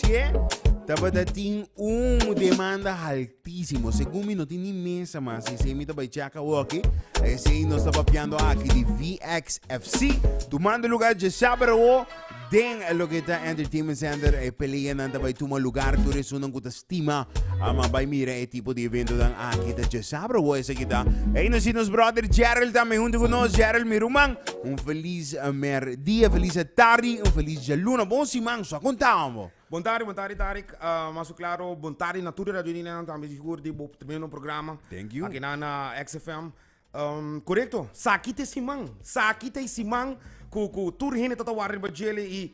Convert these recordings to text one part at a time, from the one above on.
dje, tabata tin un demanda haltísimo. Segun mi no tin ni mesa mas. Esei mi ta bai check awoki. Esei nos ta papiando aki di VXFC. Tumando lugar dje awo den loke ta Entertainment Center. E peleanan ta bai tuma lugar. Tur esunnan ku ta stima ama bai mira e tipo di eventonan aki ta djasabra awo esaki ta. Ei nos tin nos brother Gerald tambe hunto ku nos. Gerald mi ruman, un felis merdia, felis tardi, un felis djaluna. Bon siman, so a kontamo. Bon tardi, bon tardi Tarik. Mas ku klaro, bon tardi na tur e radioninnan tambe sigur di bo tremendo programa. Thank you. Aki na na XFM. Korekto, saki ta e siman, saki ta e siman ku ku tur hende ta ta wara riba djele i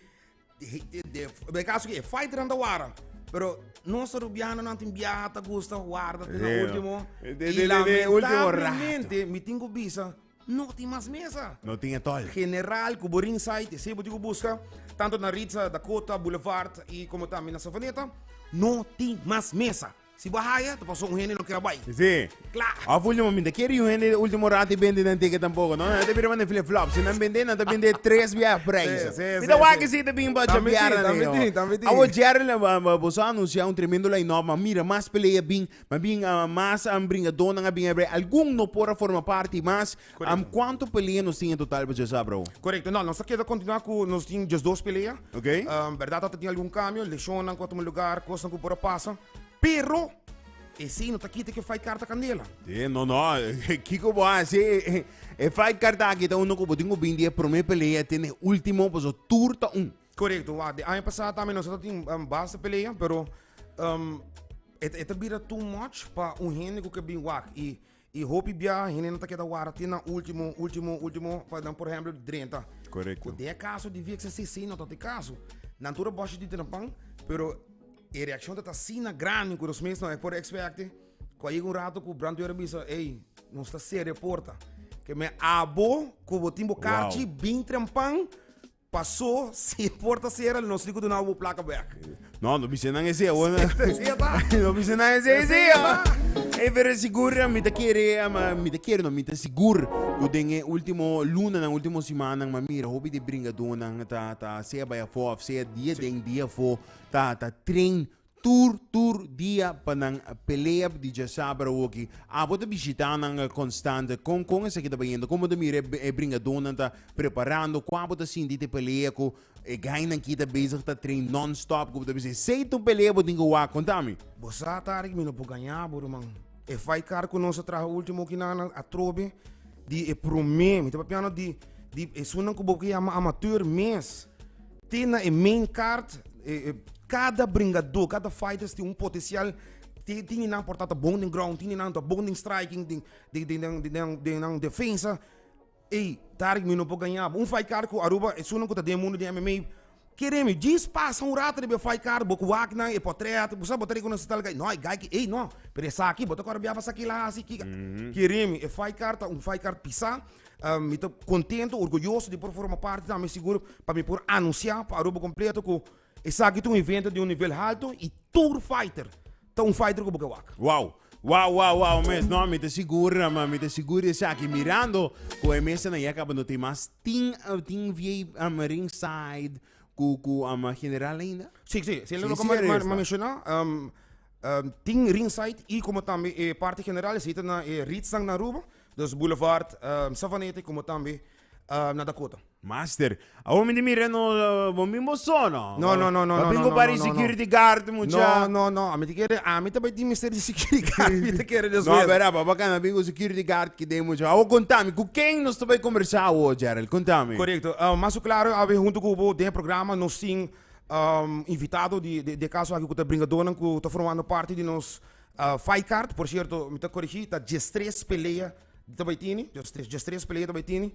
den kaso ku e fighternan ta wara, pero nos arubianonan tin biaha ta gusta warda te na ultimo i lamentablemente mi tin ku bisa no tin mas mesa. No tin etol. General ku bo ringside esei bo tin ku buska tanto na Ritza, Dakota, Boulevard i komo tambe na Savaneta no tin mas mesa. Si bo haya, ta paso un hende no kere bai. Sí. Kla. Of ultimo, mi ta kere un hende ultimo rato i bende nan ticket tampoco, no? Nan ta bira manda flip flop. Si nan bende, nan ta bende tres bia prijs. Sí, sí, Mi ta sí, wak sí. si ta bin pa Tambe tin, chapiar tambe nan, tin, tambe tin. Awo Gerald, boso a anuncia un tremendo line-up, ma mira mas pelea bin, ma bin mas bringadónan a bin abre. Algun no por a forma parti mas. Correcto. Cuanto pelea nos tin en total pa djasá, bro? Correcto. No, nos ta keda continua cu nos tin just dos pelea. Ok. Berdad ta tin algun cambio, lesionnan cu a tuma lugar, cosnan cu por a pasa. Pero, esey no ta kita cu e fight card ta candela. Sí, no, no. Kico bo haci? E fight card aki ta uno cu bo tin cu bin di e prome pelea te n'e ultimo, pasobra tur ta un. Correcto. Wak, di aña pasa tambe nos ta tin basta pelea, pero e ta bira too much pa un hende cu ke bin wak. Y I hopi bia hendenan ta keda warda te na ultimo, ultimo, ultimo pa nan por ehempel drenta. Korekto. Ku den e kaso di VXCC no ta e kaso. Nan tur a bòshi di trempan, pero e reakshon ta ta asina grandi ku nos mes no e por ekspekte ku a yega un rato ku brandweer a bisa, ey, nos ta sera e porta. Ke men abo ku bo tin bo karchi bin trempan. Paso si e porta sera nos tin ku duna bo plaka bek. No, no bisa nan esei awor. Esei ta. No bisa nan esei esei. Ey, pero sigur mi ta kere, mi ta kere no, mi ta sigur ku den e ultimo lunanan, ultimo simannan m'a mira hopi di bringadónan ta ta sea bai afó òf sea dia den dia afó ta ta train Tur tur dia pa nan pelea di djasabra awoki. Abo ta bishita nan constante. Con con esaki ta bayendo? Con bo ta mira e bringadónan ta preparando? Cua bo ta sinti ta e pelea cu e gainan ki ta bezig ta train non stop cu bo ta bisa esey ta un pelea bo tin cu wak? Conta mi. Bo sa Tarik mi no por gaña bo ruman. E fight card cu nos a traha ultimo kinan atrobe di e prome mi ta papiando di di esunnan cu bo ke yama amateur mes. Te na e main card, cada bringadó, cada fighters tin un potencial. Tin di nan por ta ta bon den ground, tin di nan ta bon den striking, den den den den den den nan defensa. Ey, Tarik mi no por gaña bo. Un fight card ku Aruba, esunnan ku ta den e mundo di MMA, kere mi, djis pasa un rato riba e fight card, bo ku wak nan, e potret, bo sa bo ta rekonosé tal guy, no, e guy ki, ey no, pero esaki bo ta kòrda bia pa esaki el a hasi, kiko. Kere mi, e fight card ta un fight card pisá. Mi ta contento, orguyoso di por forma parti tambe sigur pa mi por anuncia pa Aruba completo cu esaki ta un evento di un nivel halto y tur fighter ta un fighter cu bo ke wak. Wow! Wow, wow, wow mes. No, mi ta sigur, ma mi ta sigur di esaki. Mirando cu e mesanan ya caba no tin mas tin, tin VA um, ringside cu, cu um, general ainda? Sí, sí, sí, Sí, lo sí, que er ma, esta. ma menciona, um, um, tin ringside y como tambe e parte general, esey ta na e Ritz-nan na Aruba. Dus Boulevard, Savaneta y como tambe na Dakota. Master, awor mi di mira no bo min bo so no. No, no, no, no, Bo no, bin no, ku pari no, no, no. security guard mucha. No, no, no, ami ta kere, ami ta bai tin mester di security guard, mi ta kere No, despues. bera, bo bacana bin ku security guard ki den mucha. Awor kontami, ku ken nos ta bai kombersá awor, Gerald? Kontami. Korekto, mas ku klaro awe huntu ku bo den e programa nos tin invitado di di e kaso aki ku ta bringadónan ku ta formando parti di nos Fight card, por cierto, mi ta corrigi, ta diestres pelea ta bay tini, diestres, diestres pelea ta bay tini.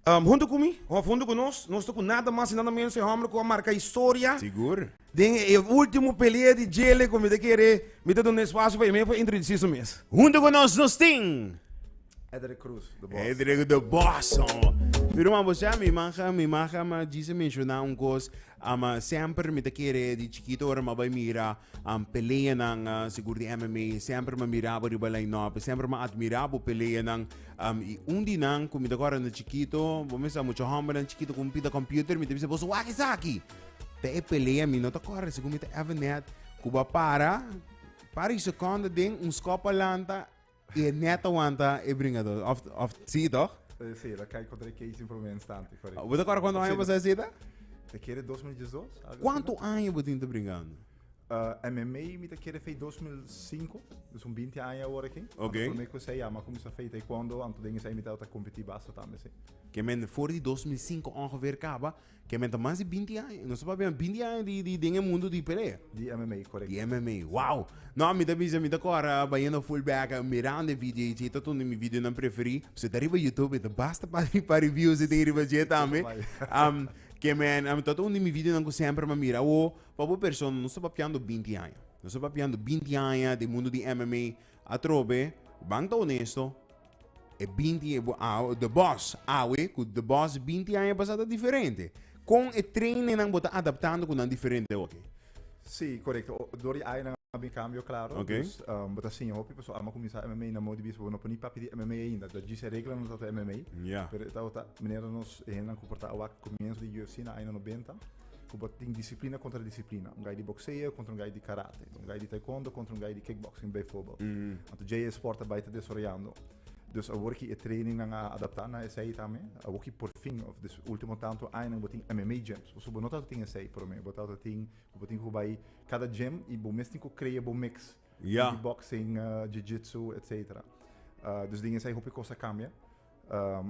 Um, hunto cu mi, of hunto cu nos, nos ta cu nada mas y nada menos e hombre cu a marca historia. Sigur. Den e ultimo pelea di djele cu mi ta kere, mi ta duna espacio pa e mes pa introduci su mes. Hunto cu nos, nos tin. Edric Cruz, the boss. Edric the boss. Oh. Mi ruman, bo sa, mi manja, mi manja, ma djis a menciona un cos, ama semper mi ta kere di chikito ora mi a bay mira um, peleanan, sigur di MMA, semper mi a mira bo riba line-up, semper mi a admira bo peleanan, um, y un di nan cu mi ta acorda na chikito, bo mester mucha hombernan chikito cu un pida computer, mi ta bisa, boso wak esaki! Ta e pelea mi no ta kòrda segun mi ta Evan net ku bo a para par di sekonde den un skòp a lanta i e net a wanta e bringadó. Of of si tòg? Si, el a kai kontra e cage den promé instante, korekto. Bo ta kòrda kuantu aña pasá esei ta? Ta kere 2012, algo asina. Kuantu aña bo tin ta bringando? MMA mi ta kere fei 2005, dus un 20 aña awor aki. Ok. Anto promé ku esei ya mi a kuminsá fei taekwondo, anto den esei mi tabata kompetí basta tambe, si. Ke men for di 2005 ongeveer kaba, ke men ta mas di 20 aña, nos ta papia 20 aña di di den e mundo di pelea. Di MMA, korekto. Di MMA, wow! No, mi ta bisa, mi ta kòrda bayendo full back, mirando e video ei, ta un di mi videonan preferí. Si ta riba YouTube, e ta basta pa pa reviews e tin riba dje tambe. Um, ke men, um, ta un di mi videonan ku semper mi a mira. Awo, Pa bo persona nos ta papiando 20 aña. Nos ta papiando 20 aña den mundo di MMA. Atrobe, ban ta honesto, e 20 e bo- ah, The Boss, awe, ku The Boss 20 aña pasá ta diferente. Kon e trainingnan bo ta adaptando ku nan diferente oke? Sí, korekto. O- Dor di añanan a bin kambio, klaro. Ok. Dus, um, bo ta siña hopi, pasobra amo kuminsá MMA na modo di bisa bo no por ni papia di MMA ainda. Da djis e reglanan ta ta MMA. Ja. Pero e tabata manera nos e hendenan ku por ta awak komienso di UFC na aña 90. Ku bo tin disiplina kontra disiplina. Un gai di bokseo kontra un gai di karate. Un gai di taekwondo kontra un gai di kickboxing bijvoorbeeld. Anto djei e sport a bai ta desaroyando. Dus awor ki e trainingnan a adapta na esei tambe. Awor ki por fin, of des ultimo tanto añanan bo tin MMA gyms. Pasobra bo no tabata tin esei prome. Bo tabata tin ku bo tin ku bai kada gym i bo mes tin ku krea bo mix. Ja. Di boxing, jiu-jitsu, etcetera. Dus den esei hopi kos a kambia.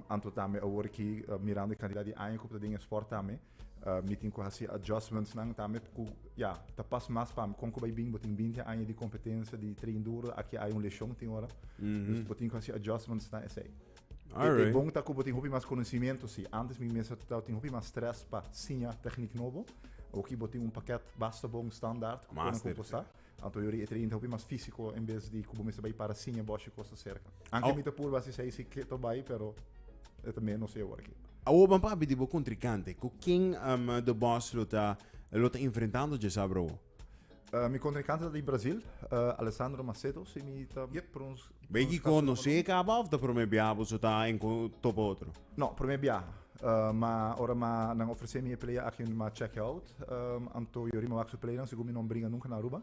Anto tambe awor ki mirando e kantidat di aña ku bo ta den e sport tambe, mi tin ku hasi adjustments nan tambe ku ya ta pas mas pa mi. Kon ku bai bin bo tin binti aña di kompetensia di train duro, aki hay un leshon tin ora. Dus bo tin ku hasi adjustments na esei. E bon ta ku bo tin hopi mas konosimiento si. Antes mi mester tabatin hopi mas stress pa siña teknik nobo. Awor ki bo tin un paket basta bon standaard ku por nan ku sa. Anto yori e train ta hopi mas físico en bes di ku bo mester bai para siña boshi kos aserka. Anke mi ta purba hasi esei si ke ta bai, pero e ta menos e awor aki. Awor ban papia di bo kontrinkante. Ku ken The Boss lo ta lo ta enfrentando djasabra awor? Mi kontrinkante ta di Brazil, Alessandro Macedo, si mi ta pronunsia Bay ki konosé kaba of ta prome biaha boso ta topa otro? No, prome biaha. Ma ora ma nan ofresé mi e pelea aki mi a check out. Anto yori mi wak su peleanan segun mi no bringa nunka na Aruba.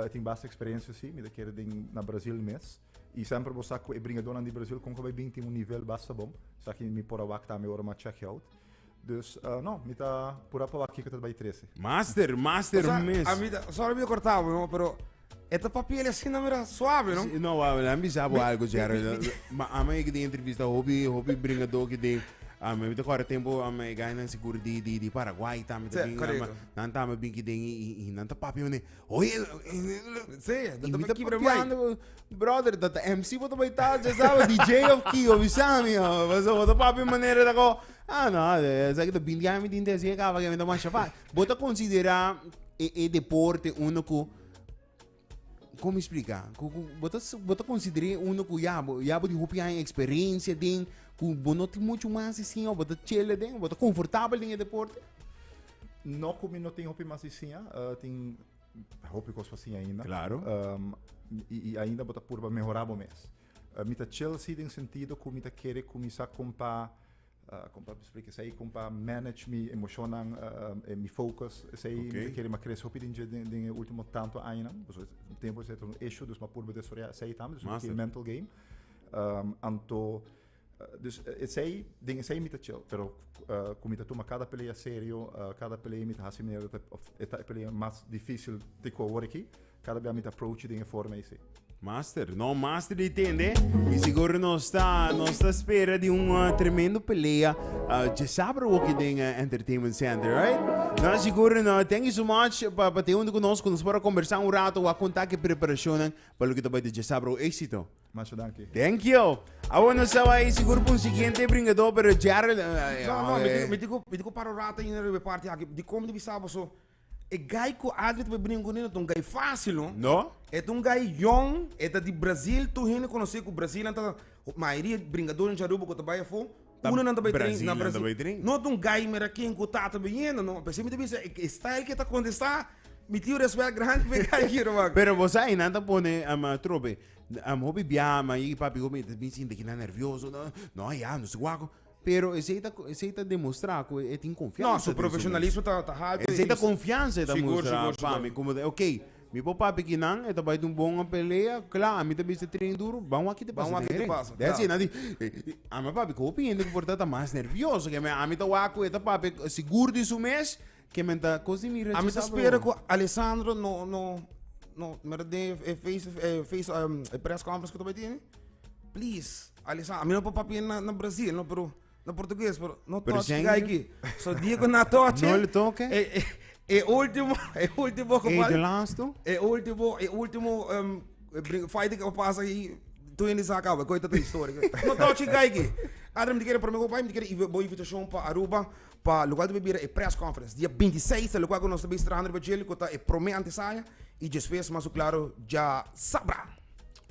E tin basta experiencia si, mi ta kere den na Brazil mes. I semper bo sa ku e bringadónan di Brazil kon ku bai bin tin un nivel basta bon. Esaki mi por a wak tambe ora mi a check out. Dus no, mi ta pura pa wak kiko ta bai trese. Master, master Osa, mes. a mi ta, sorry mi ta corta bo, no, pero e ta papia asina mira suave, no? Sí, No, wa, laat me bisa bo algo, Jerry. Ma ama ik di entrevista hopi, hopi bringador ki den. Um, mi ta kore tempo um, e gainan sigur di, di, di Paraguay tambe ta Sí, bin, correcto. um, nan tambe bin ki den i, i, i nan ta papia mane, oye, Sí, i dat mi ta ta kibra mai. papiando, brother, dat ta MC bo ta bai ta, ya sabe, DJ of ki, bisami, bo ta papia manera ta ko, ah no, sa ki ta 20 aña mi tin te hasi e kaba, ke mi ta masha fa. Bo ta considera e, e deporte uno ku Kon mi splika? Ku ku bo ta bo ta konsider'é uno ku ya bo ya bo tin hopi aña eksperensia den ku bo no tin muchu mas di siña o bo ta chele den bo ta konfortabel den e deporte? No ku mi no tin hopi mas di siña, tin hopi kos pa siña ainda. Klaro. I i ainda bo ta purba mehorá bo mes. Mi ta chel si den sentido ku mi ta kere kuminsá kompa Kon pa splika esei, kon pa manage mi emoshonnan, mi focus, esei mi ta kere mi a krese hopi den dje den e ultimo tantu añanan. Pasobra un tempu esei ta un issue, dus mi a purba desaroyá esei tambe, dus un mental game. Anto, dus esei, den esei mi ta chill, pero ku mi ta tuma kada pelea serio, kada pelea mi ta hasi manera ta, of e ta e pelea mas difisil te ku awor aki. Kada bia mi ta approach den e forma ei si. Master, no master di tende. Y seguro nos ta, nos ta spera di un uh, tremendo pelea. Uh, je sabe ook den uh, Entertainment Center, right? No, seguro no. Thank you so much pa pa te junto con nos, con nos para conversar un rato, a contar que preparación pa lo que te vai de je sabe éxito. Masha danki. Thank you. Awor nos ta bai sigur pa un siguiente bringador, pero Gerald... Uh, No, no, mi tin- mi tin ku mi tin ku para un rato ainda riba e parti aki. Di kom di bisa boso E guy ku Adri ta bini kuné no ta un guy fásil no. No. E ta un guy yòn, e ta di Brazil, tur hende konosé ku Brazil nan ta mayoria bringadornan di Aruba ku ta bai afó, Ta unda nan ta bai train Brazil na nan ta Brazil. bai train. No ta un guy mira ken ku tata biniendo no. P'esei mi ta bisa e style ku e ta kontestá, mi tin un respèt grandi pa e guy aki ruman. Pero bo sa einan ta pone trobe, hopi biaha, ma i papi hopi ta bin sinti kinan nervioso, no, no ya, no si wak. Pero esei ta esei ta demostra ku e tin konfiansa. No, su profesionalismo ta ta halto. Esei ta konfiansa e ta mustra pa mi komo ok mi por papia ki nan e ta bai ta un bon pelea kla ami ta bisa train duro ban wak ki ta pasa den e ring. That's it nan di ami a papia ku hopi hende ku por ta ta mas nervioso ke ami ta wak ku e ta papia sigur di su mes ke men ta kos di mira Ami ta spera ku Alessandro no no no mira den e face e face e press conference ku ta bai tene please. Alessandro, a mi no por papia na, na Brasil, no, pero na português, pero no Pero toque zijn- guy aquí. So Diego na toque. No le toque. E, e, e último, e último que Ei, fal- de laatste. E último, e último um, fight que passa aí, tu ainda se acaba, coita da história. No toque guy aqui. Adam, te quero para meu pai, me quero boa invitação para Aruba, para lugar de beber e press conference. Dia 26, é lugar que nós também estamos trabalhando, que tá e promete antesaia, e depois, mas claro, já sabrá.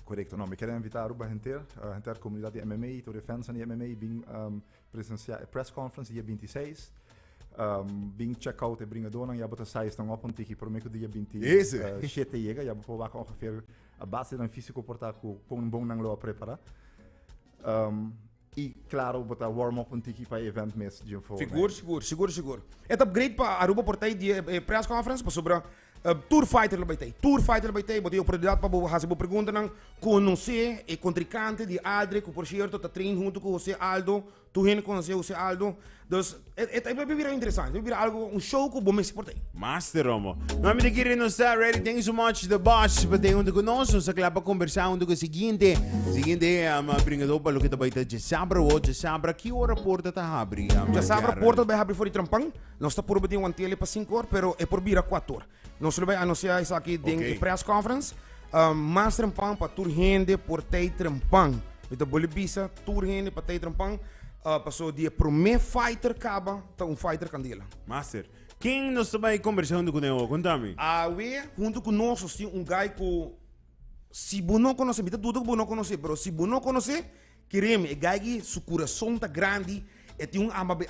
Correcto, no, mi kier invita Aruba henter, henter comunidad di MMA, tur e fans di MMA, bin um, presencia e press conference dia 26. Um, bin check out e bringadornan, ya bo ta sa están op un tiki prome ku dia 27 yega, ya bo por wak ongeveer a base dan físico por ta ku kon bon nan lo a prepara. Um, Y claro bo ta warm up un tiki pa e event mes dje for. Sigur, sigur, sigur, sigur. E ta great pa Aruba por tei di e press conference pasobra tur fighter lo bai tei. Tur fighter lo bai tei. Bo tin oportunidad pa bo hasi bo preguntanan, conoce e contrincante di Aldrich cu por cierto ta train hunto cu Jose Aldo. Tur hende conoce Jose Aldo. Dus e ta bira interesante, e ta bira algo un show cu bo mester por tei. Master Romo. No mi ta kere nos ta ready. Thank you so much The Boss pa ta hunto cu nos. Nos ta kla pa conversa hunto cu e siguiente siguiente um, bringador pa loke ta bai ta djesabra o djesabra. Ki ora porta ta habri? Um, Djesabra Gerald? porta ta bai habri for di Trampan. Nos ta purba tin wantele pa sinku or, pero e por bira kuator. Nos lo bai anuncia esaki den Ok. e press conference. Um, mas trempan pa tur hende por tei trempan. Mi ta boli bisa tur hende pa tei trempan. Uh, paso di e prome fighter kaba ta un fighter kandela. Master, ken nos ta bai conversa hunto cu ne? Contami. Awe hunto cu nos nos tin un guy cu si bo no conoce, mi ta duda cu bo no conoce, pero si bo no conoce, Keremi, e guy aki su kurason ta grandi, e tin un amabi,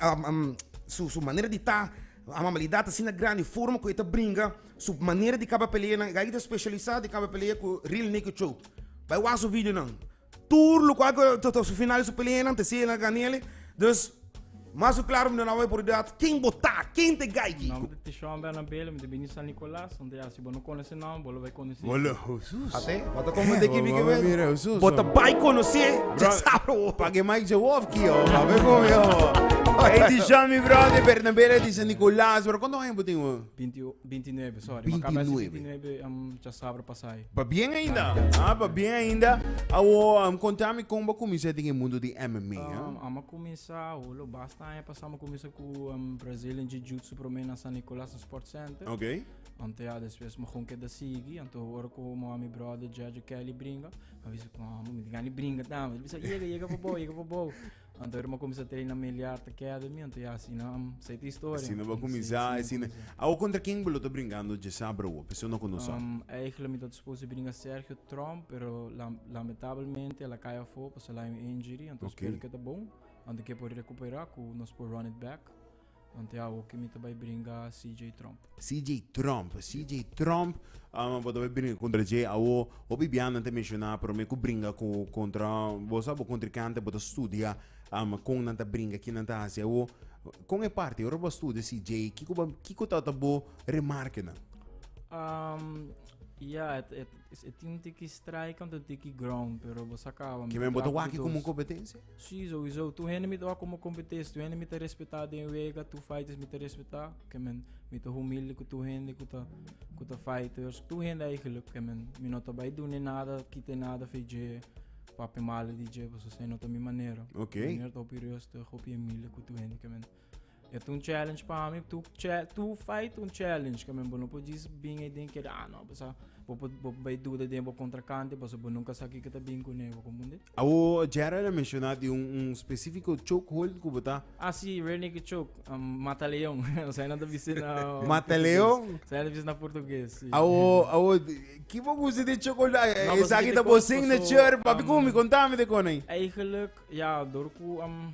su, su manera di ta, amabilidat ta asina grandi, forma ku e ta bringa, su manera di kaba peleanan, e guy aki ta spesialisá di kaba pelea ku real naked choke. Bai wak su videonan. Tur lokual ku ta ta su final di su peleanan ta esei el a gan'el. Dus, Mas ku klaro mi no na oportunidat, ken bo ta? Ken ta e guy ki? Nomber di Tishon Bernabé, mi ta bini San Nicolas, anto ya si bo no konosé nan, bo lo bai konosé. Bo lo, Jesus. Ate, bo ta komo de kimi Bo ke mira, Jesus. Bo ta bai konosé, dja sa bo. Pague Mike Jaworski, oh, pape komo yo. Hey, Tishon, mi brother, Bernabé di San Nicolas, pero kuantu aña bo tin? 29, sorry. Mi acaba 29. 29 djasabra pasai. Pa bien ainda. Ah, pa bien ainda. Awo, um, contami con bo cuminsa den e mundo di MMA. ah? Ama cuminsa, holo, basta aña pasa ama cuminsa cu Brazilian Jiu-Jitsu prome na San Nicolas na Sport Center. Ok. Anto ja, despues mi gewoon keda sigui. Anto ora cu mi brother Jaja Kelly bringa, mi bisa cu, ah, mi tin gana di bringa tambe. Mi bisa, yega, yega pa bo, yega pa bo. Anto ora mi a cuminsa train na Meliart Academy, anto ja, asina, esei ta historia. Asina bo a cuminsa, asina. Awo contra ken bo lo ta bringando djesabra awo? Peseo no conoce. Eigenlijk mi ta supposed di bringa Sergio Trump, pero lamentablemente el a cay afo pasobra el a hay un injury, anto spero ke ta bon, anto ke por recupera cu nos por run it back. Anto ja, awo ke mi ta bay bringa CJ Trump. CJ Trump, CJ Trump, bo ta bay bringa contra dje awo, hopi bianan ta menciona prome cu bringa cu contra bo sa bo contrincante bo ta studia con nan ta bringa, ki nan ta haci awo, con e parti ora bo a studia CJ, kico bo kico ta bo remarkenan? Ja, het, het, het tin un tiki strike anto un tiki ground, pero bo sa caba. Ke men bo ta wak como un competencia? Sí, sowieso. Tur hende mi ta wak como competencia, tur hende mi ta respeta den wega, tur fighters mi ta respeta. Ke men mi ta humilde ku tur hende ku ta ku ta fighters, tur hende eigenlijk. Ke men mi no ta bai dune nada, kite nada fe dje, papia malo di dje, pasobra esei no ta mi manera. Mi manera ta hopi rustig, hopi humilde ku tur hende. Ke men E ta un challenge pa mi, tu che, tu fight un challenge, que men bo no por djis bin ei den kere, ah no, basa, bo por, bo por bai duda den bo kontrankante, paso bo nunca sa kiko ta bin kuné, bo komprende? Awo Gerald a menciona di un, un specifico chokehold ku bo ta. Ah si, rear naked choke, um, mata leon, osea nan ta bisa na Mata leon? Osea nan ta bisa na portugues, si. Awo, awo, ki bo gusta di chokehold? No, paso Esaki ki ta te bo kon, paso, signature, papi um, ku mi, kontami de kon ei. Eigenlijk, ja, door ku, um,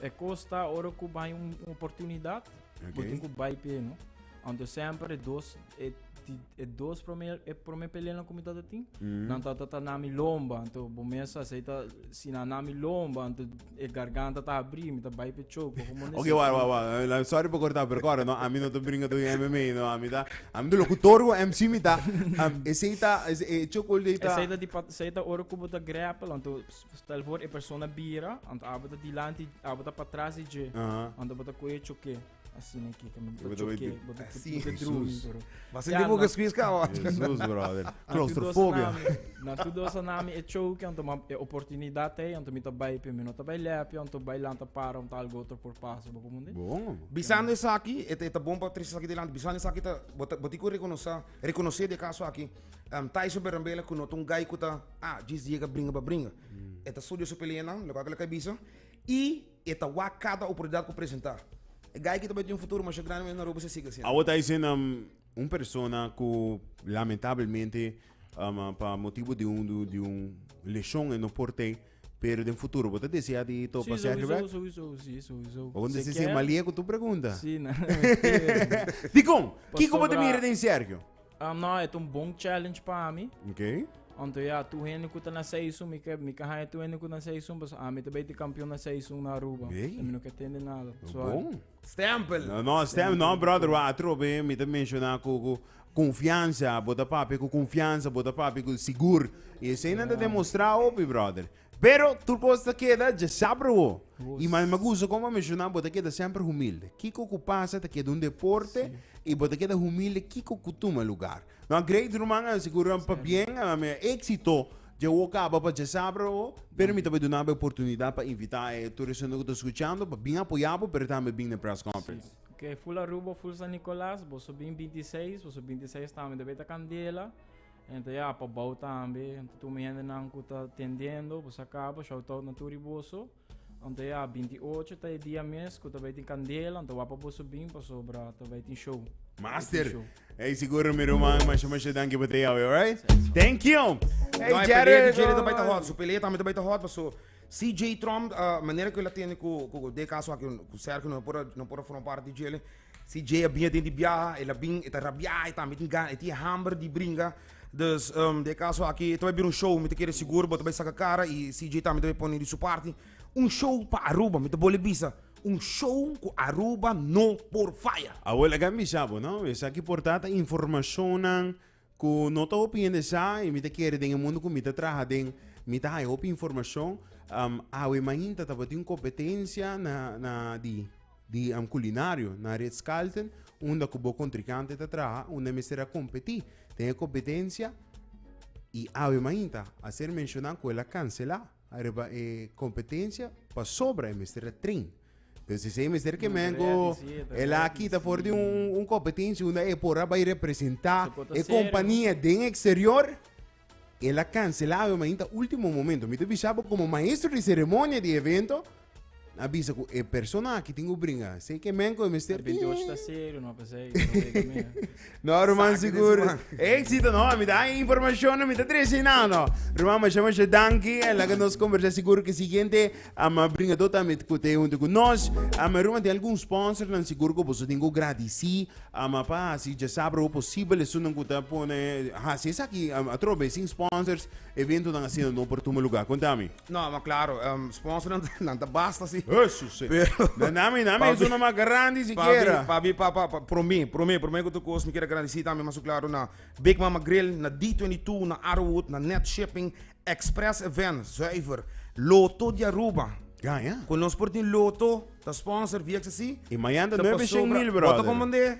E kos ta ora ku bai un oportunidat, bo tin ku bai p'e, no? Anto semper e dos, e di e dos prome e prome peleanan ku mi tata tin, nan tata ta na mi lomba, anto bo mes sa esei ta si nan na mi lomba, anto e garganta ta abrí, mi ta bai p'e choke, bo komo Ok, wa, wa, wa. Sorry pa corta, pero corda, no, ami no ta bringa do MMA, no, ami ta, ami ta locutor ku MC mi ta. Um, esei ta, es, e chokehold ei ta. Esei ta di pat, esei ta ora ku bo ta grapple, anto stel voor e persona bira, anto abo ta dilanti, abo ta patras di dje, anto bo ta kohe choke. Asina ki ka mi Bo ta choke, bo ta Así. bo ta drumi, Jesus. pero. Basta Ja, di boca na- squeeze ka. Jesus, brother. Na tu dos Claustrofobia. nami, na tu dos nami e choke, anto ma e oportunidad ei, anto mi ta bai pe mi no ta bai lepia, anto bai lanta para un tal otro por pasa, bo komo Bon. Bisando esaki, e ta, e ta bon pa trese esaki dilanti. Bisando esaki ta, bo ta, bo tin ku rekonosá, rekonosé di e kaso aki, um, Tyson Berambela ku no ta un guy ku ta, ah, djis yega bringa pa bringa. E ta studia su peleanan, loke a bisa, i E ta wak kada oportunidat ku presentá. E guy aki ta bai tin un futuro masha grandi mes na Aruba si e sigui asina. Awo ta dicen un persona cu lamentablemente pa motibo di un di un lesion e no por tey, pero den futuro bo ta desea di topa Sí, Sergio sowieso, bek? sowieso, sí, sowieso. Bo Se contesta si kier- malie cu tu pregunta. Sí, na. mentira. Dicon? Kico bo ta Pasobra- mira den Sergio? No, e ta un bon challenge pa mi. Ok. Anto ya, tur hende ku ta na seisun, mi ke, mi ke haña tur hende ku ta na seisun, pasobra ami ta bay te kampeon na seisun na Aruba. Ey. Mi no ke tende nada. Sorry. Bon. Stempel. No, no, stem, no, brother, wa atrobe, mi ta menciona ku, ku confianza, bo ta papia ku confianza, bo ta papia ku sigur. Y esei nan ta demostra hopi, brother. Pero tur kos ta keda dje sabra wo. I ma mi gusta kon bo a menshoná bo ta keda semper humilde. Kiko ku pasa ta keda un deporte i bo ta keda humilde kiko ku tuma lugar. No great ruman a siguro pabien a mi éxito dje wo kaba pa dje sabra wo, pero mi ta bai duna bo e oportunidat pa invitá e tur esnan ku ta skuchando pa bin apoyá bo pero tambe bin na e press conference. Ok, full Aruba, full San Nicolas, boso bin 26, boso 26 tambe ta bay ta candela. Enta ya, pa bou tambe, enta tur mi hendenan ku ta tendendo, bo sa kaba, shout out na tur i boso. Enta ya, 28 ta e dia mes ku ta bai tin kandela, enta wak pa boso bin pasobra ta bai tin show. Master. Show. Hey, siguro mi ruman, masha masha danki pa te awe, alright? Thank you. Hey, No, e pelea Jared. di Jerry ta bai ta hot. Su pelea tambe ta bai ta hot, paso CJ Trump, uh, manera ku el a tende ku ku de kaso aki ku Sergio no por a no por a forma parte di djele. CJ a bin aden di biaha, el a bin, e ta rabiá, e tambe tin gana, e tin hamber di bringa. Dus, um, den e kaso aki, e ta bai bira un show, mi ta kere sigur bo ta bai saka kara i CJ tambe ta bai pone di su parti. Un show pa Aruba, mi ta bole bisa, un show ku Aruba no por faya. Awor laga mi bisa bo, no? Esaki por ta ta informashonnan Ku no ta hopi hende sa i mi ta kere den e mundu ku mi ta traha den, mi ta haña hopi informashon. Awe mainta tabatin un kompetensia na na di di kulinario na Ritz Carlton unda ku bo kontrinkante ta traha unda mester a kompetí den e kompetensia i awe mainta a ser menshoná ku el a kanselá ariba e kompetensia pasobra e mester a train. Entonces esei mester ke men ku el a kita for di un, un competencia unda e por a bai representa e compania den exterior. El a cancela awe mainta ultimo momento. Mi ta bisa bo como maestro di ceremonia di evento, a bisa ku e persona aki tin ku bringa. Sei ke men ku e mester 28 ta serio, no pensei. No, ruman Saki sigur. des man. Éxito, no, mi da información, mi ta trece-nando. Ruman, masha masha danki. En laga nos conversa sigur que siguiente ama bringador tambe ku te junto ku nos. Ama ruman, tin algun sponsor nan sigur ku boso tin ku gradisi. Ama pa hasi djasabra ho posibel esunnan ku ta pone hasi esaki atrobe sin sponsors eventonan asina no por tuma lugar. Kontami. No, ma claro, sponsor nan, nan ta basta si. Jesus. Pero Na nami, nami Papi- es uno más grande siquiera. Papi, papi, pa, pa, pa, promé, promé, promé ku tur kos, mi kier a gradisí tambe mas claro na Big Mama Grill, na D22, na Arrowwood, na Net Shipping, Express Event, Zuiver, Loto di Aruba. Gaña. Ku nos por tin Loto, ta sponsor VXC. Y mañana Ta 9 pasobra- mil, Bo ta brother. komandé?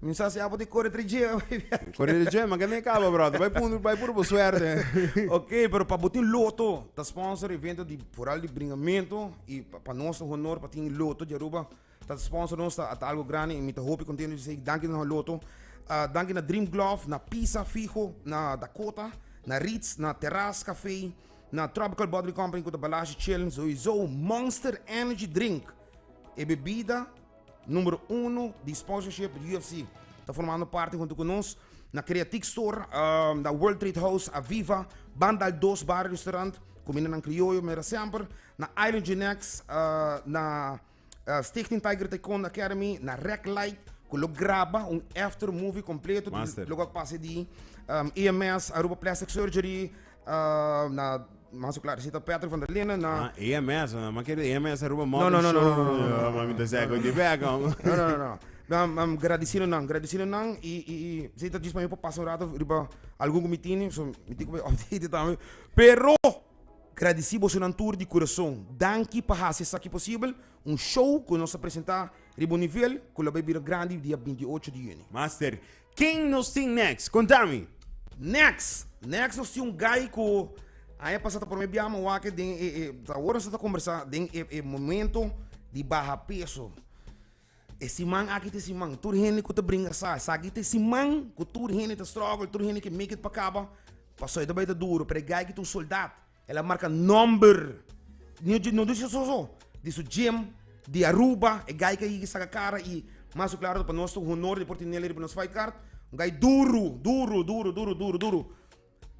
Mi sa si abo di kore 3G. Kore 3G, ma que caba, brother. Bai puro, bai puro por suerte. Ok, pero pa bo tin Loto, ta sponsor evento di vooral di bringamento y pa, pa nos un honor pa tin Loto di Aruba. Ta sponsor nos ta, ta algo grandi y mi ta hopi contento di say danki na Loto. Danki na Dream Glove, na Pizza Fijo, na Dakota, na Ritz, na Terrace Café, na Tropical Bottling Company ku ta Balashi Chill, sowieso Monster Energy Drink, e bebida Numero uno di sponsorship di UFC ta formando parti hunto cu nos na Creatic Store, na World Trade House, Aviva, Bandal 2 Bar Restaurant, cumindanan crioyo mera semper, na Island Genex, na Stichting Tiger Taekwondo Academy, na Rec Light, Ku lo graba un after movie kompleto di Master. loke a pasa di um, EMS, Aruba Plastic Surgery, uh, na mas o claro, zit Patrick van der Linden, na Ah, EMS, ah, maar kere EMS Aruba Motor no, no, no, Show. no, no, no, no, Ja, maar mi ta zeggen, di back, om. No, no, no, no. Um, um, gradicido nan, gradicido nan y, y, y zit dat pa mi pasa un rato riba algun ku mi tini, so mi tin ku update tambe. Pero gradici boso nan tur di corazon. Danki pa hasi esaki posibel, un show ku nos a presenta Riba un nivel cu lo bay bira grandi dia 28 di juni. Master, ken nos tin next? Conta mi! Next! Next nos tin un guy cu aña pasa ta prome biaha wak den e e awor nos ta conversa den e e momento di baha peso. E siman aki ta e siman tur hende cu ta bringa sa esaki ta e siman cu tur hende ta struggle tur hende ke make it pa caba pasobra e ta bay ta duro pero e guy aki ta un soldat. El a marca nomber, no di su so, di su gym, di Aruba, e guy que saca cara y mas claro pa nos un honor di por tinele riba nos fight card. Un guy duro, duro, duro, duro, duro, duro.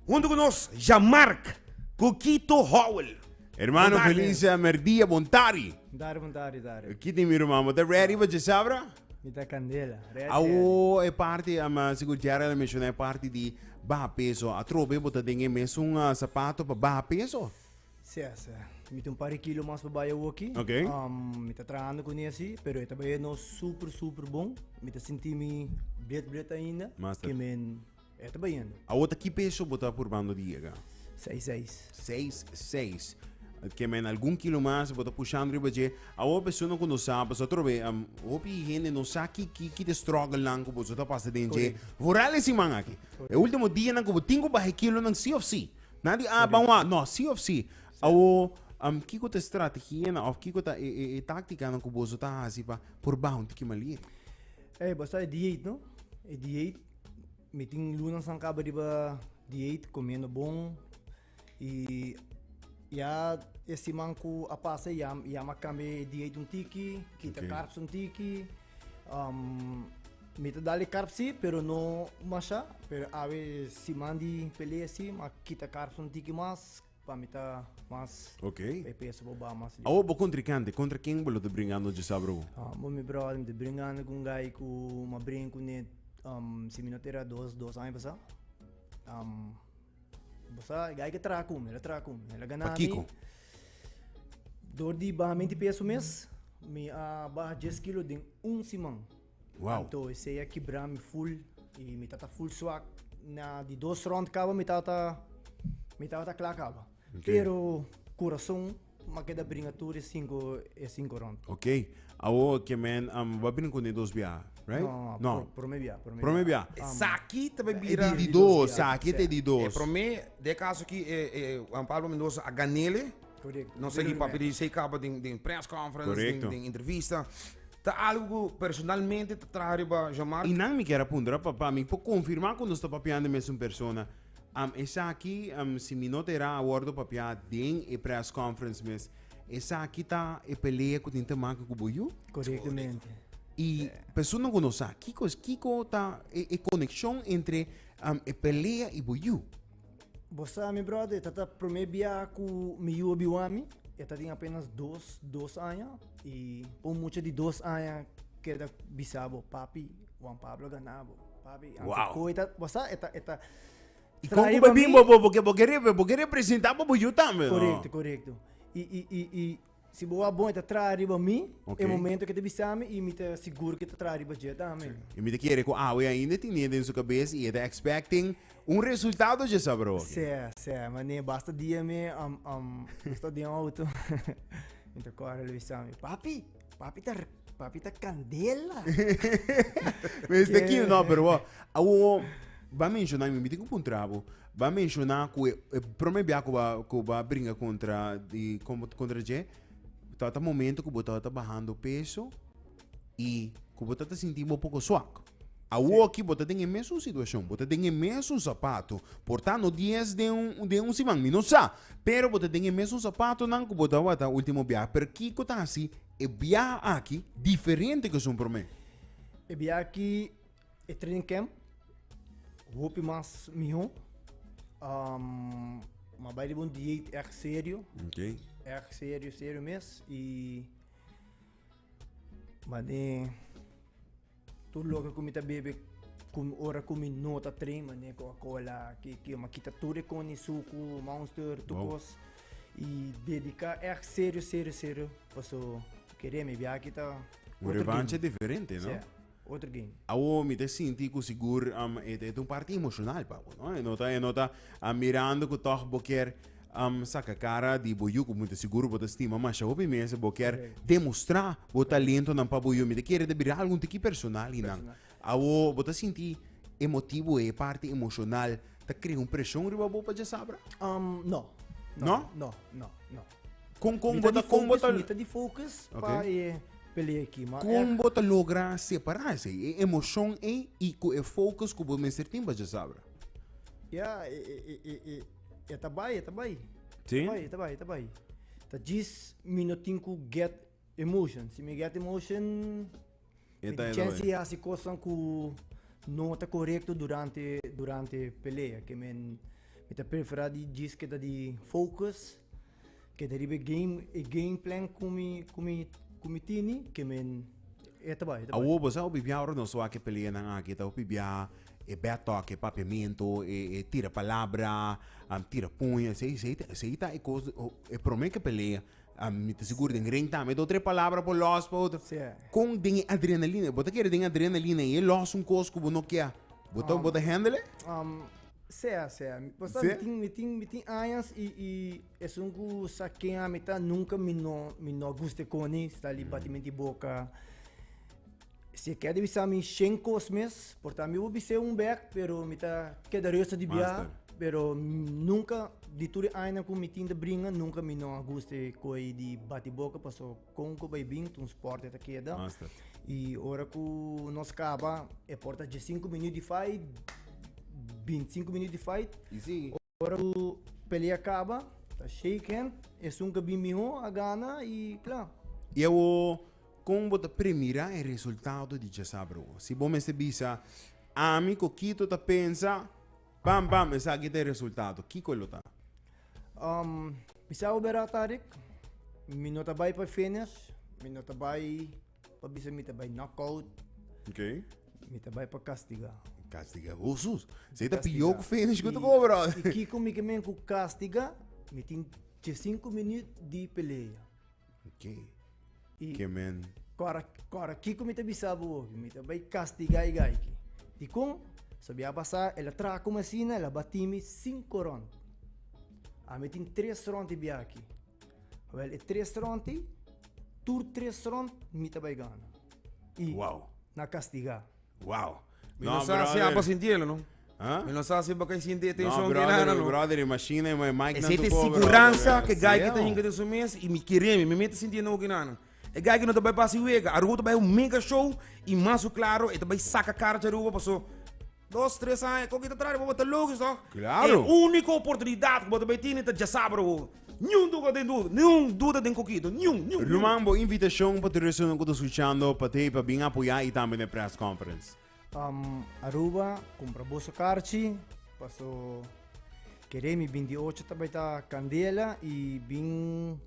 Junto con nos, Jean-Marc Coquito Howell. Hermano, Bon tarde. feliz merdia, bon tarde. Dari, bon tarde, dari. Kiti mi ruman, bo ta ready pa djasabra? Mi ta candela. Ready, ready. Awo e parti, ama sigur Gerald a menciona e parti di Baha peso. Atrobe bo ta den e mesun sapato pa baha peso? Sí, sí. Mi tin un par di kilo mas pa bai awoki. Ok. Um, mi ta trahando ku nesi, pero e ta bayendo super, super bon. Mi ta sinti mi blet, blet ainda. Master. Ke men, e ta bayendo. Awo ta ki peso bo ta purbando di yega? Seis, seis. Seis, seis. Ke men algun kilo mas bo ta pushando riba dje. Awor persona ku no sa, pasobra atrobe um, hopi hende no sa ki ki ki ta struggle nan ku boso ta pasa den dje. Vooral e siman aki. E ultimo dianan ku bo tin ku baha e kilonan sí of sí. Nan di ah ban wak, no, sí of sí. Awor um, kiko ta e strategianan of kiko ta e e e taktikanan ku boso ta hasi pa por baha un tiki malir? Ey, bo sa e dieet, no? E dieet, mi tin lunan san kaba riba dieet, komiendo bon. Y ya e siman cu a pasa ya, ya m'a cambia e dieet un tiki, kita carbs un tiki. Um, mi ta dale carbs si, pero no masha. Pero awe siman di pelea si, m'a kita carbs un tiki mas, pa mi ta mas e peso por baha mas. Awo bo contrincante, contra ken bo lo ta bringando djasabra bo? Ah, bo mi brother, mi ta bringando cu un guy cu m'a bringa cune, um, si mi no ta era dos aña pasa. Um, Bo sa, gai ke traha ku mi, el a traha ku mi. El a gana mi. Pakiko? Dor di baha menti peso mes, mi a baha dies kilo den un siman. Wow. Anto esei a kibra mi full i mi tata full swak. Na di dos rond kaba mi tata mi tabata kla kaba. Pero kurason M'a keda bringa tur e cinco e cinco round. Ok. Awo ke men um, ba bringa kuné dos bia, right? No, No. pro- prome bia, prome Prome bia. Esaki ta bay E bira di dos, saki te di E dos. prome den caso aki e e Juan Pablo Mendoza a ganele. Correcto. Nos a papia di esey caba den den press conference, den Correcto. den entrevista. Ta algo cu personalmente ta traha riba Jean Marc. I nan mi kier a puntra papa, mi por confirma cu nos ta papiando e mesun persona. Am esaki, am si mi no ta era a wordo papia den e press conference mes, esaki ta e pelea ku tin te make ku bo yu? Korektamente. I persona ku no sa, kiko es kiko ta e e konekshon entre am e pelea i bo yu? Bo sa mi brother, e ta ta prome bia ku mi yu a biwa mi, e ta tin apenas dos dos aña i pa un mucha di dos aña keda bisa bo, papi, Juan Pablo a gana bo, papi, anto Wow. koe ta, bo sa, e ta e ta I kon ku bo bin bo bo bo ke bo ke representa bo bo yu tambe no? Korekto, korekto. I i i i si bo wak bon e ta traha riba mi, e momento ke ta bisa mi i mi ta sigur ke ta traha riba dje tambe. I mi ta kere ku awe ainda tine den su kabes i e ta expecting un resultado dje sabor aki. Sè, sè, mane basta dia mi mi sta den auto mi ta kòrda lo bisa mi, papi, papi ta Papi ta candela. Mester ki no, pero bo, awo ba menciona mi tin ku puntra bo. Ba menciona ku e, e prome bia ku ba ku ba bringa kontra di kontra dje, tabata momento ku bo tabata bahando peso i ku bo tabata sinti bo poko swak. Awo aki bo ta den e mesun situashon, bo ta den e mesun sapato. Por ta no dies den un den un siman, mi no sa, pero bo ta den e mesun sapatonan ku bo tabata ultimo bia. Pero kiko ta hasi E biaha aki diferente ku esun promé. E biaha aki e training camp hopi mas mihó. Um, m'a bai riba un dieet erg serio. Ok. Erg serio, serio mes. I mane. Tur loke ku mi ta bebe ku ora ku mi no ta train, mane Coca-Cola, ki ki, mi a kita tur e koni, suku, Monster, tur kos. I dediká ègt serio, serio, serio, paso kere mi biaha aki ta Un otro revancha game. diferente, no? Sí, otro game. Awo mi ta sinti ku sigur um, e ta un parti emoshonal pa bo, no? E no ta, e no ta um, mirando ku tòg bo kier um, saka kara di bo yu ku mi ta sigur bo ta stima masha hopi mes, bo kier Correct. demostrá bo talentonan pa bo yu. Mi ta kere ta bira algun tiki personal hinan. Personal. Awo bo ta sinti e motibu e parti emoshonal ta krea un preshon riba bo pa djasabra? Um, no. No? No, no, no. Kon kon Mi bo ta ta di kon bo focus, ta mi ta di focus pa Ok. e pelea aki, ma Kon echt bo ta logra separá esei, e emoshon ei i ku e focus ku bo mester tin pa djasabra? Ya, e e e e e e ta bai, e ta bai. Sí? E ta bai, e ta bai, e ta bai. Ta djis mi no tin ku get emotion. Si mi get emotion, E mi ta tin e ta chance bai. di hasi kosnan ku no ta korekto durante durante pelea. Ke men mi ta preferá di djis keda di focus, keda riba e game e game plan ku mi ku mi ku mi tini, ke men e ta bai, e ta bai. Awor bo sa hopi bia ora nos wak e peleanan aki ta hopi bia e bad talk, e papiamento, e e tira palabra, tira puña, esei esei ta esei ta e kos e prome ke pelea. Mi ta sigur den ring tambe do tres palabra por los pa otro. Sí. Kon den e adrenalina, bo ta kere den adrenalina y e los un kos ku bo no kia, bo ta bo ta handle e? Um, sea, sea. Bo sa, Sí? mi tin, mi tin, mi tin añas y, y esun ku sa ken ami ta, nunca mi no, mi no a gusta e koni, sta li batimenti boka. Si e keda bisa mi shen kos mes, por ta mi bo bis'é un bek, pero mi ta keda reusa di bia, Master. pero nunca di tur e añanan ku mi tin ta bringa, nunca mi no a gusta e koi di bati boka, paso kon ku bai bin ta un sport e ta keda. Master. I ora ku nos kaba, e por ta diesinku minuut di fight, bintisinku minuut di fight, I sigui. Ora ku pelea kaba, ta shake hand, esun ku bin mihó a gana i kla. I awor, kon bo ta premirá e resultado di djasabra awor? Si bo mester bisa, Ami ku Kito ta pensa, bam bam, esaki ta e resultado, kiko lo ta? Um, mi sa bo bera, Tarik, mi no ta bai pa finish, mi no ta bai pa bisa mi ta bai knockout. Okay. Mi ta bai pa castiga. Castiga, Jesus. Sei ta Castiga. pior ku finish ku ta I- cobra. I kiko mi ke men ku castiga, mi tin 5 minuut di pelea. Okay. I Ke men. kora, kora kiko mi ta bisa bo hopi, mi ta bai castiga e gaiki. Dikon? So bia pasa, el a traha como asina, el a bati mi 5 rond. Ami tin 3 rond di bia aki. Wel, e 3 rond ei, tur 3 rond mi ta bai gana. I Wow. na castiga. Wow. Mi no sa si apa sintielo, no? Huh? Mi no sa si baka sinti e No, tension que brother, nada, no. brother, imagina, my Mike Ese nan te tocó, brother. segurança que gai que Sí, ta hinka den su mes y mi quereme, mi mete sintiendo que nada. E gai que no ta bai pasi wega, Aruba ta bai un mega show y mas su claro, e ta bai saca cara de Aruba paso dos, tres años, con que ta trae, bo ta logisch toch? Claro. E único oportunidad que bo ta bai tine ta djasabra bo. Niun duda den duda, niun duda den Kokito, niun, niun, niun. Ruman, bo invitacion pa tur esunnan cu ta scuchando pa te pa bin apoya y tambe na e press conference. Um, Aruba, cumpra boso karchi, paso kere mi 28 ta bai ta candela y bin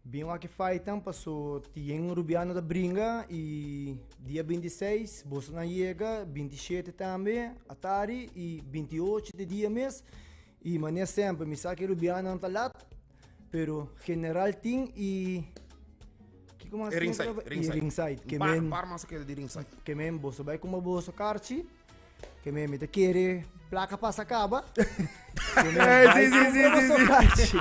bin wak e fightan paso tien Rubiano ta bringa y dia 26 boso nan yega, 27 tambe atari y 28 de dia mes Y manera semper, mi sa ke Rubianonan ta lat, pero general tin y kiko mas E tin ringside, otro? ringside. Y ringside. Ke Un par, men, un par mas a keda di ringside. ke men boso bai kuma boso karchi, ke men mi ta kere plaka pasa kaba. Ke men Eh, bai sí, sí, sí, kumpra sí, boso sí. karchi.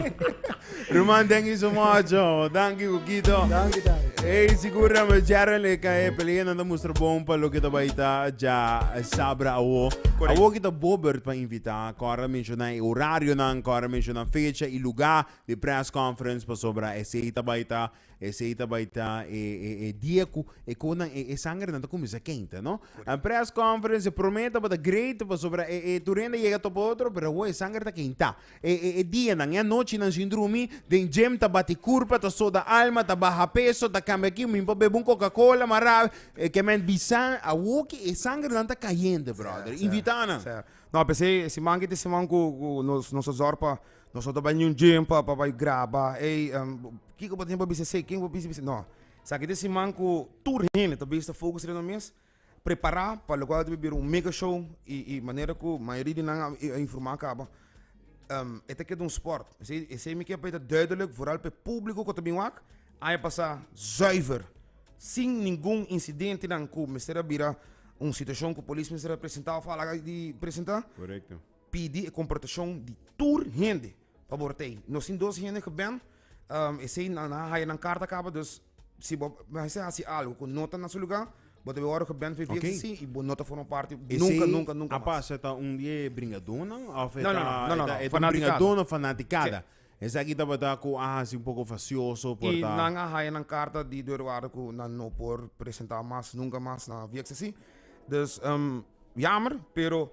Ruman, thank you so much. Oh. Danki, Kukito. Danki, danki. Ey, sigura me Gerald e cae pelea nan ta mustra bon pa loke ta bai ta ja sabra awo. Correct. Awo kita Bobert pa invita, kora menciona e horario nan, kora menciona fecha y lugar di press conference pasobra esey ta bai ta, esey ta bai ta e, e, e dia ku e konan e, e sangre nan ta kuminsa keinta, no? A press conference e prome tabata great pasobra e, e tur hende yega topa otro, pero awo e sangre ta keinta. E e e dianan, e anochinan sin drumi, den gym ta bati kurpa, ta soda alma, ta baha peso, ta kambia aki, mi por bebe un Coca-Cola, ma rabi, e ke men bisa awoki e sangernan ta kayente, brother. Invita nan. Sa. No, p'esei e siman aki ta e siman ku ku nos nos a zòrg pa nos no ta bai niun gym pa pa bai graba. Ey, kiko bo tin pa bisa esei? Ken bo bisa bisa? No. Esaki ta e siman ku tur hende ta bisa focus riba nan mes. Prepara pa locual ta bira un mega show y y manera cu mayoria di nan a informa caba e ta keda un sport. Esey esey mi ke pa e ta duidelijk vooral pa e publico cu ta bin wak aña pasa zuiver sin ningun incidentenan cu mester a bira un situacion cu polis mester a presenta of a laga di presenta. Correcto. Pidi e comportacion di tur hende pa bo ta ey. Nos tin dos hende geban esey nan a haya nan carta caba dus si bo mester haci algo cu no ta na su lugar bo ta bay worde geban for VXC y bo no ta forma parti nunca nunca nunca A mas. pasa ta un di e bringadónan of e No, no, ta no, no, no, e ta un fanaticada. bringadó of fanaticada? Esaki tabata cu a haci un poco facioso por Y ta. nan a haya nan carta di deurwaarder cu nan no por presenta mas nunca mas na VXC. Dus jammer pero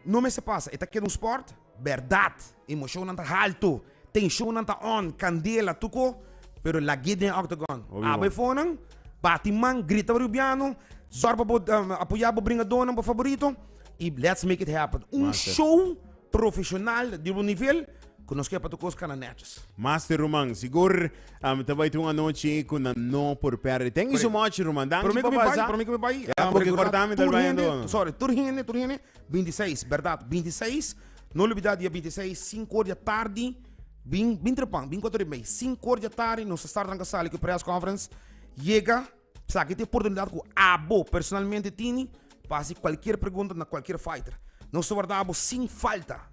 No mester pasa, e ta keda un sport, berdad, emocionnan ta halto, tensionnan ta on, candela, tuco, pero lag'é den octagon. Obvio. Abo e fonan, bati man, grita Rubiano, zorg pa bo apoya bo bringadónan, bo favorito, y let's make it happen. Un Master. show profesional di un nivel ku nos ke pa tur kos kana netjes. Master ruman, sigur um, ta bai tin un anochi ku nan no por perde. Thank you so much ruman. Danki Promé pa ku mi bai, pasa. promé ku mi bai, Ja, um, porque recordá kortami tal tur bai hende, ando. sorry, tur hende, tur hende, 26, berdad, 26, no olbida dia 26, 5 or di atardi, bin, bin trepan, bin 4 y mei, 5 or di atardi, nos ta start ranka sali ku press conference, yega, sa ki ta e oportunidad ku abo personalmente tini pa hasi cualkier pregunta na cualkier fighter. Nos ta warda abo sin falta.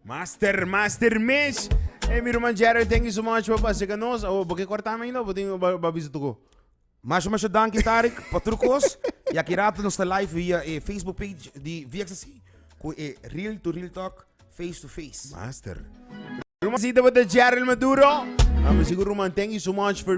Master, master mes. Hey, mi ruman Jerry, thank you so much pa pasa ka nos. Oh, bo ke kortame ainda o bo tin ba ba bisa tuko? Masha masha danki Tarik pa tur kos. Y aki rato nos ta live via e Facebook page di VXC ku e Real to Real Talk face to face. Master. Ruman, si tabata Jerry Maduro. Amo sigur ruman, thank you so much for.